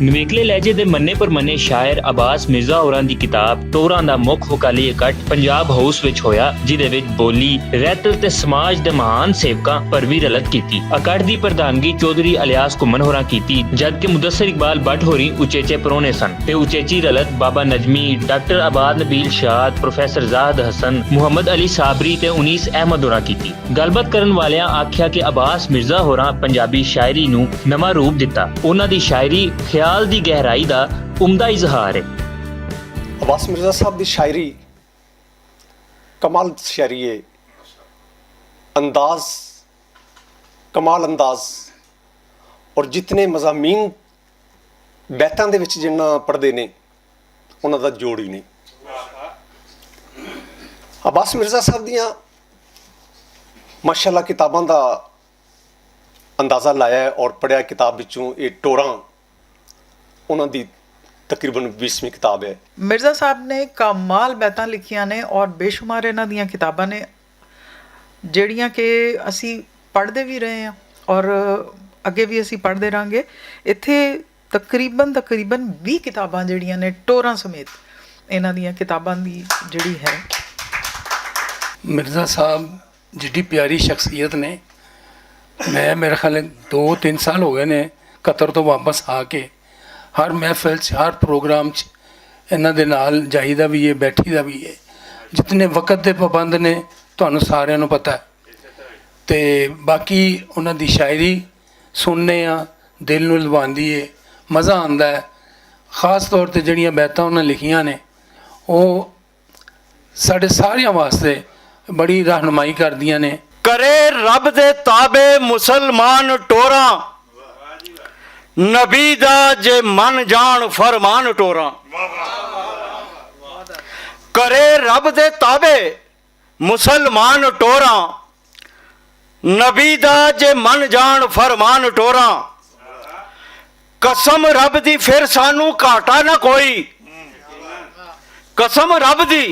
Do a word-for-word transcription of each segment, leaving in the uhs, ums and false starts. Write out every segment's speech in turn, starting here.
نویکلے لہجے دے منے پر منے شاعر عباس مرزا ہوراں دی کتاب ٹوراں دا مکھ وکالی اکٹھ پنجاب ہاؤس وچ ہویا، جدے وچ بولی، رہتل تے سماج دے مہان سیوکاں پر وی رلت کیتی۔ اکٹھ دی پردھانگی چوہدری الیاس گھمن ہوراں کیتی، جد کہ مدثر اقبال بٹ ہوری اچیچے پرونے سن تے اچیچی رلت بابا نجمی، ڈاکٹر عباد نبیل شاد، پروفیسر زاہد حسن، محمد علی صابری تے انیس احمد ہوراں کیتی۔ گل بات کرن والیاں آکھیا کہ عباس مرزا ہوراں پنجابی شاعری نوں نواں روپ دتا۔ انہاں دی شاعری خیال دی گہرائی دا عمدہ اظہار ہے۔ عباس مرزا صاحب دی شاعری کمال شاعری ہے، انداز، کمال انداز، اور جتنے مضامین بیتاں دے وچ جنہاں پڑھدے نے، انہاں دا جوڑ ہی نہیں۔ عباس مرزا صاحب دیاں ماشاءاللہ کتاباں دا اندازہ لایا ہے اور پڑھیا کتاب وچوں، یہ ٹوراں انہاں دی تقریباً بیسویں کتاب ہے۔ مرزا صاحب نے کمال بیتاں لکھیاں نے اور بے شمار انہاں دیاں کتاباں نے، جڑیاں کہ اسی پڑھدے بھی رہے ہیں اور اگے بھی اسی پڑھدے رہاں گے۔ اتھے تقریباً تقریباً ویہہ کتاباں جڑیاں نے ٹوراں سمیت انہاں دیاں کتاباں دی جڑی ہے۔ مرزا صاحب جڈی پیاری شخصیت نے، میں میرے خیال دو تین سال ہو گئے نے قطر تو واپس آ کے ہر محفل چ، ہر پروگرام چ انہاں دے نال جائیدا وی ہے، بیٹھیدا وی ہے۔ جتنے وقت دے پابند نے، تہانوں ساریاں نوں پتہ ہے۔ تے باقی انہاں دی شاعری سننے آں، دل نوں لبھاندی ہے، مزہ آندا ہے۔ خاص طور تے جڑیاں بیتاں انہاں لکھیاں نے، او ساڈے ساریاں واسطے بڑی رہنمائی کردیاں نے۔ کرے رب دے تابع مسلمان ٹوراں، نبی دا جے من جان فرمان ٹوراں۔ کرے رب دے تابع مسلمان ٹوراں، نبی دا جے من جان فرمان ٹوراں۔ قسم رب دی پھر سانوں گھاٹا نہ کوئی، قسم رب دی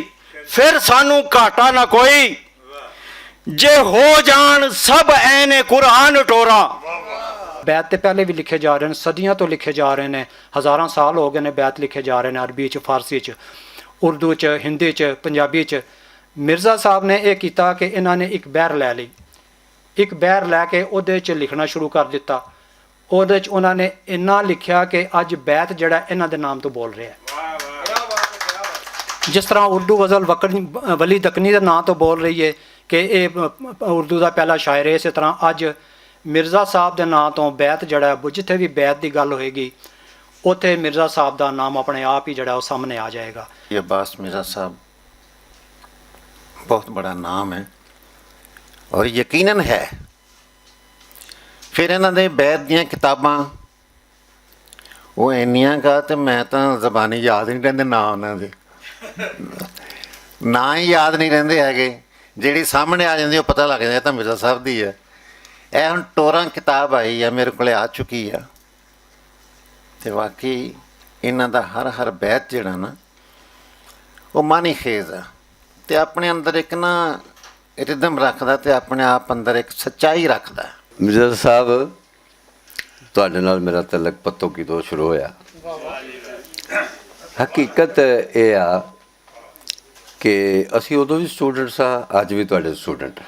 پھر سانوں گھاٹا نہ کوئی، جے ہو جان سب عین قرآن ٹوراں۔ بیت تے پہلے بھی لکھے جا رہے ہیں، صدیاں تو لکھے جا رہے ہیں، ہزاراں سال ہو گئے نے بیت لکھے جا رہے ہیں، عربی چ، فارسی چ، اردو چ، ہندی چ، پنجابی چ۔ مرزا صاحب نے یہ کیتا کہ انہاں نے ایک بحر لے لی، ایک بحر لے کے اودے چ لکھنا شروع کر دتا۔ اودے چ انہاں نے اتنا لکھیا کہ اج بیت جڑا انہاں دے نام تو بول رہا ہے۔ جس طرح اردو غزل وکڑ-، ولی دکنی دے نام تو بول رہی ہے کہ اے اردو دا پہلا شاعر ہے، اسی طرح اج مرزا صاحب دے نام تو بیت جڑا ہے، جتھے بھی بیت دی گل ہوئے گی، اوتھے مرزا صاحب دا نام اپنے آپ ہی جڑا ہے، او سامنے آ جائے گا۔ یہ عباس مرزا صاحب بہت بڑا نام ہے اور یقیناً ہے۔ پھر انہاں دے بیت دیاں کتاباں، وہ اینیاں کا تے میں تاں زبانی یاد نہیں رہندے ناں انہاں دے۔ ناں ہی یاد نہیں رہندے ہے کہ جیڑی سامنے آ جاندی، وہ پتہ لگ جاندا تاں مرزا صاحب دی ہے۔ اے ہن ٹوراں کتاب آئی ہے، میرے کولے آ چکی ہے۔ تے واقعی انہاں دا ہر ہر بیت جڑا نا، وہ معنی خیز ہے۔ تے اپنے اندر ایک نا ردم رکھدا تے اپنے آپ اندر ایک سچائی رکھدا۔ مرزا صاحب، تہاڈے نال میرا تعلق پتوں کی تو شروع ہویا۔ حقیقت اے آ کہ اسی ادوں وی سٹوڈنٹ سا، اج وی تہاڈے سٹوڈنٹ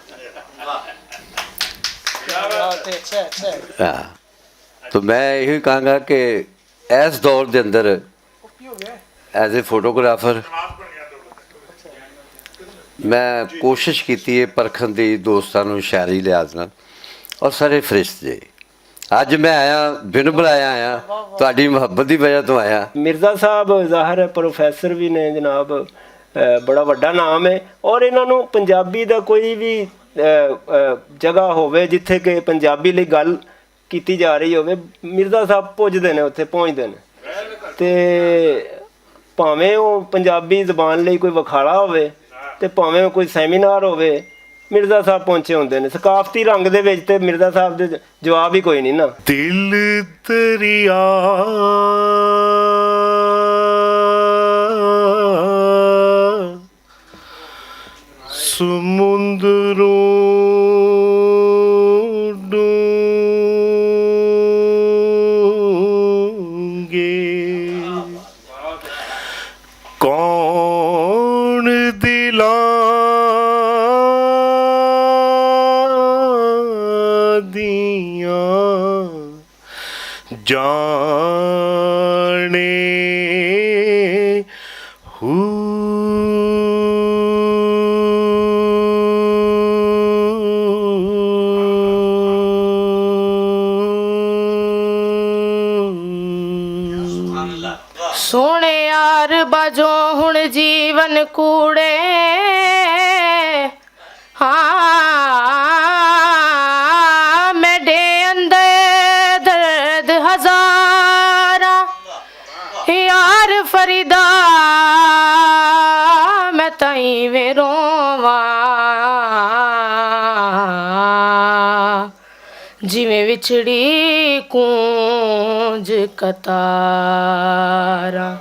ہاں۔ تو میں ایہو کہاں گا کہ اس دور دے اندر ایز اے فوٹوگرافر میں کوشش کیتی ہے پرکھن دی دوستاں نوں شاعری لحاظ نال، اور سارے فرشت جے۔ اج میں آیا، بن بلایا آیا، تہاڈی محبت دی وجہ تو آیا۔ مرزا صاحب ظاہر ہے پروفیسر بھی نے جناب، اے، بڑا وڈا نام ہے، اور انہاں نوں پنجابی دا کوئی بھی، اے، اے، جگہ ہووے جتھے کہ پنجابی لئی گل کیتی جا رہی ہووے، مرزا صاحب پہنچدے نے، اتھے پہنچدے نے۔ تے بھاویں او پنجابی زبان لئی کوئی وکھاڑا ہووے، تے بھاویں او کوئی سیمینار ہووے، مرزا صاحب پہنچے ہوندے نے۔ ثقافتی رنگ دے وچ تے مرزا صاحب دے جواب ہی کوئی نہیں نا۔ دل دریا سمندروں ڈونگے۔ جانے ہو۔ سونے یار باجو ہن جیون کوڑے، ہاں، میڈے اندر درد ہزاراں، یار فریدا، میں تائیں وے روواں، جویں وچھڑی کونج قطاراں۔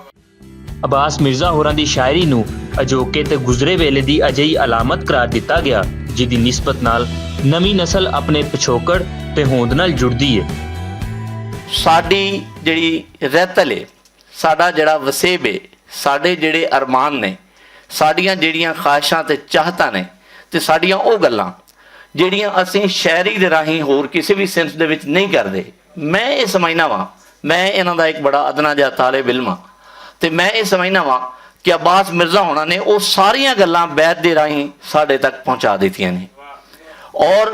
عباس مرزا ہوراں دی شاعری نوں اجوکے تے گزرے ویلے دی اجہی علامت قرار دتا گیا، جس دی نسبت نال نویں نسل اپنے پچھوکڑ تے ہوند نال جڑدی ہے۔ ساڈی جڑی رہتل ہے، ساڈا جڑا وسیب ہے، ساڈے جڑے ارمان نے، ساڈیاں جڑیاں خواہشاں تے چاہتاں نے، تے ساڈیاں او گلاں جڑیاں اسیں شاعری دے راہیں ہور کسے وی صنف دے وچ نہیں کردے۔ میں اے سمجھنا واں، میں انہاں دا ایک بڑا ادنا جا طالب علم ہاں، تے میں اے سمجھنا واں کہ عباس مرزا ہونا نے او ساریاں گلاں بیت دے راہیں ساڈے تک پہنچا دتیاں نے، اور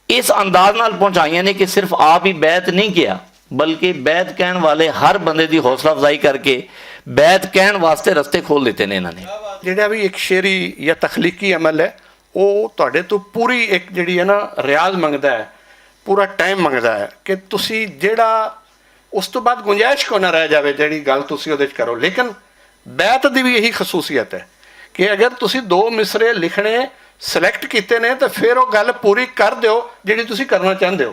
اس انداز نال پہنچائیاں نے کہ صرف آپ ہی بیت نہیں کیا، بلکہ بیت کہن والے ہر بندے دی حوصلہ افزائی کر کے بیت کہن واسطے رستے کھول دیتے نے انہاں نے۔ جڑا بھی ایک شعری یا تخلیقی عمل ہے، وہ تہاڈے تو پوری ایک جڑی ہے نا، ریاض منگدا ہے، پورا ٹائم منگدا ہے کہ تسی جڑا اس تو بعد گنجائش کو نہ رہ جاوے جڑی گل تسی اودے وچ کرو۔ لیکن بیت دی بھی یہی خصوصیت ہے کہ اگر تسی دو مصرے لکھنے سلیکٹ کیتے نے تے پھر وہ گل پوری کر دیو جڑی تسی کرنا چاہندے ہو۔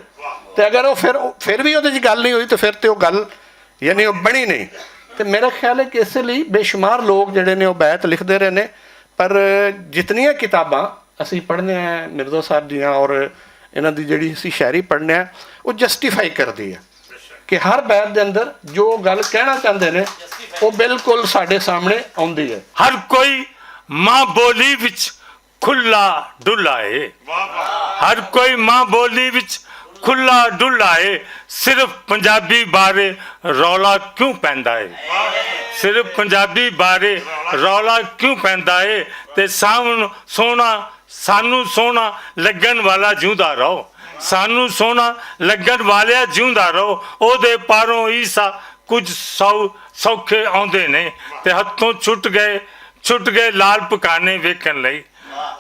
تے اگر وہ پھر پھر بھی اودے وچ گل نہیں ہوئی تے پھر تے وہ گل، یعنی وہ بنی نہیں۔ تے میرا خیال ہے کہ اس لئی بے شمار لوگ جڑے نے وہ بیت لکھدے رہے نے، پر جتنیاں کتاباں اسی پڑھنے ہیں مرزا صاحب دیاں اور انہاں دی جڑی اسی شاعری پڑھنے ہیں، وہ جسٹیفائی کردی ہے کہ ہر بیت دے اندر جو گل کہنا چاہندے نے، وہ بالکل ساڈے سامنے آندی ہے۔ ہر کوئی ماں بولی وچ کھلا ڈلا ہے۔ ہر کوئی ماں بولی وچ کھلا ڈلا ہے۔ صرف پنجابی بارے رولا کیوں پیندا ہے؟ صرف پنجابی بارے رولا کیوں پیندا ہے؟ تے ساون سونا، سانو سونا لگن والا جیوندا رہو۔ سانو سونا لگن والیا جیوندا رہو۔ او دے پاروں عیسیٰ کچھ سو سوکھے آندے نے، تے ہتھوں چھٹ گئے، چھٹ گئے لال پکانے ویکھن لئی۔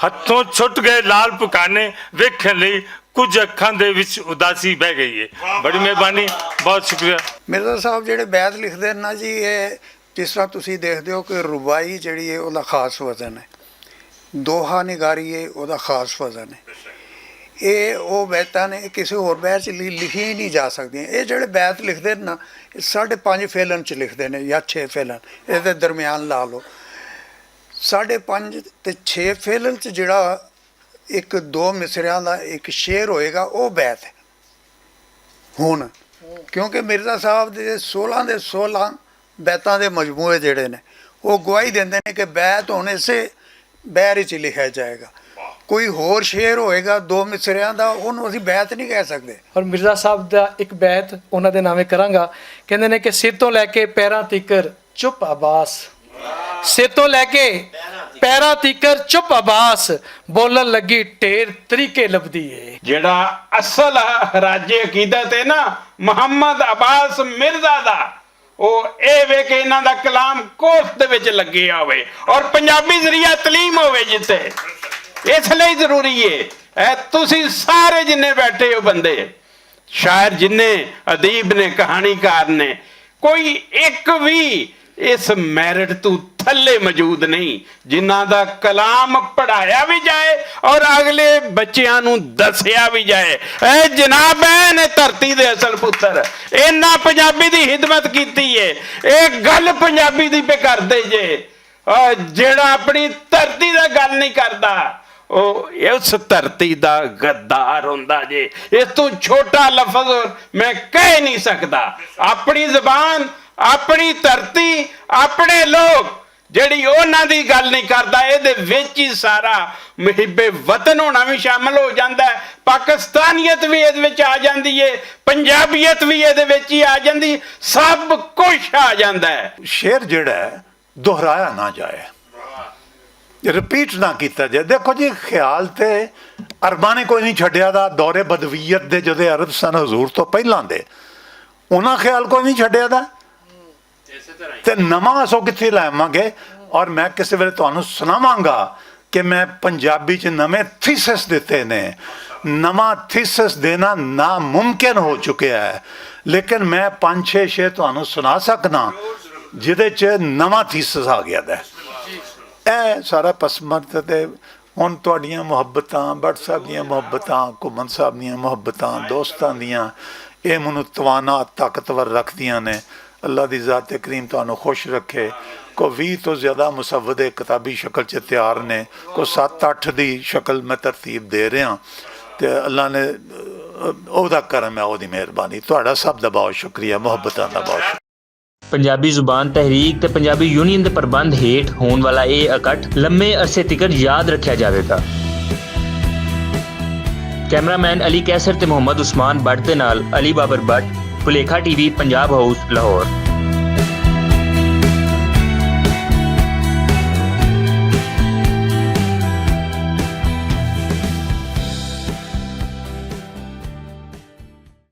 ہتھوں چھٹ گئے لال پکانے ویکھن لئی۔ کچھ اکھاں دے وچ اداسی بہ گئی ہے۔ بڑی مہربانی، بہت شکریہ۔ مرزا صاحب جڑے بیت لکھدے نا جی، اے جس طرح تسی دیکھدے ہو کہ رباعی جڑی ہے، اوہدا خاص وزن ہے، دوہا نگاری ہے، اوہدا خاص وزن ہے۔ اے او بیتاں نے، اے کسے ہور بیت چ لی-، لکھیاں ہی نہیں جا سکدیاں۔ اے جڑے بیت لکھدے نا، اے ساڈھے پنج فعلن چ لکھدے نے یا چھ فعلن، اے دے درمیان لا لو۔ ساڈھے پنج تے چھ فعلن چ جڑا ایک دو مصریاں دا ایک شعر ہوئے گا، او بیت ہے۔ ہن کیونکہ مرزا صاحب دے سولہ دے سولہ بیتاں دے مجموعے جڑے نے، وہ گواہی دیندے نے کہ بیت ہن اسے بحر وچ لکھیا جائے گا۔ کوئی ہور شعر ہوئے گا دو مصریاں دا، اونوں اسی بیت نہیں کہہ سکدے۔ اور مرزا صاحب دا ایک بیت انہاں دے ناویں کراں گا، کہندے نے کہ سر تو لے کے پیراں تیکر چپ عباس، سر تو لے کے پیراں تیکر چپ عباس، بولن لگی ٹیر طریقے لبدی ہے۔ جڑا اصل راج عقیدت ہے نا محمد عباس مرزا دا، او اے وے کہ انہاں دا کلام کوفت دے وچ لگیا ہوئے اور پنجابی ذریعہ تعلیم ہوئے جتے۔ اس لئی ضروری ہے۔ اے تسی سارے جنے بیٹھے ہو بندے، شاعر جنے، ادیب نے، کہانی کار نے، کوئی ایک وی اس میرٹ تو تھلے موجود نہیں جنہاں دا کلام پڑھایا وی جائے اور اگلے بچیاں نوں دسیا وی جائے۔ اے جناب، اے نے دھرتی دے اصل پتر، انہاں پنجابی دی خدمت کیتی ہے۔ اے گل پنجابی دی پہ کردے جے۔ آ، جیڑا اپنی دھرتی دا گل نہیں کردا، او اس دھرتی دا غدار ہوندا جے۔ اس تو چھوٹا لفظ میں کہہ نہیں سکدا۔ اپنی زبان، اپنی دھرتی، اپنے لوگ، جیہڑی انہاں دی گل نہیں کردا، ایہدے وچ ہی سارا محب وطن ہونا وی شامل ہو جاندا ہے۔ پاکستانیت وی ایہدے وچ آ جاندی ہے، پنجابیت وی ایہدے وچ ہی آ جاندی، سب کچھ آ جاندا ہے۔ شعر جیہڑا ہے، دہرایا نہ جائے، رپیٹ نہ کیتا جائے۔ دیکھو جی، خیال تے عرباں نے کوئی نہیں چھڈیا دا۔ دور بدویت دے جدے عرب سن حضور تو پہلاں دے، انہاں خیال کوئی نہیں چھڈیا دا۔ تے نواں اسو کتھے لائماں گے؟ اور میں کسے ویلے تانوں سناواں گا کہ میں پنجابی چ نویں تھیسس دتے نے۔ نواں تھیسس دینا ناممکن ہو چکیا ہے، لیکن میں پنج چھ شے تانوں سنا سکنا جدے چ نواں تھیسس آ گیا دا ہے۔ اے سارا پس منظر تے ہن تہاڈیاں محبتاں، بٹ صاحب دیاں محبتاں، گھمن صاحب دیاں محبتاں، دوستاں دیاں، اے مینوں توانا، طاقتور رکھدیاں نے۔ اللہ دی ذات کریم تہانوں خوش رکھے۔ کوئی ویہہ تو زیادہ مسودے کتابی شکل چ تیار نے، کوئی ست اٹھ دی شکل میں ترتیب دے رہا۔ تے اللہ نے، اوہدا کرم ہے، اوہدی مہربانی۔ تہاڈا سب دا بہت شکریہ، محبتاں دا بہت شکریہ۔ پنجابی زبان تحریک تے پنجابی یونین دے پربند ہیٹھ ہون والا اے اکٹھ لمے عرصے تکر یاد رکھیا جاوے گا۔ کیمرہ مین علی قیصر تے محمد عثمان بٹ دے نال علی بابر بٹ، پلیکھا ٹی وی، پنجاب ہاؤس، لاہور۔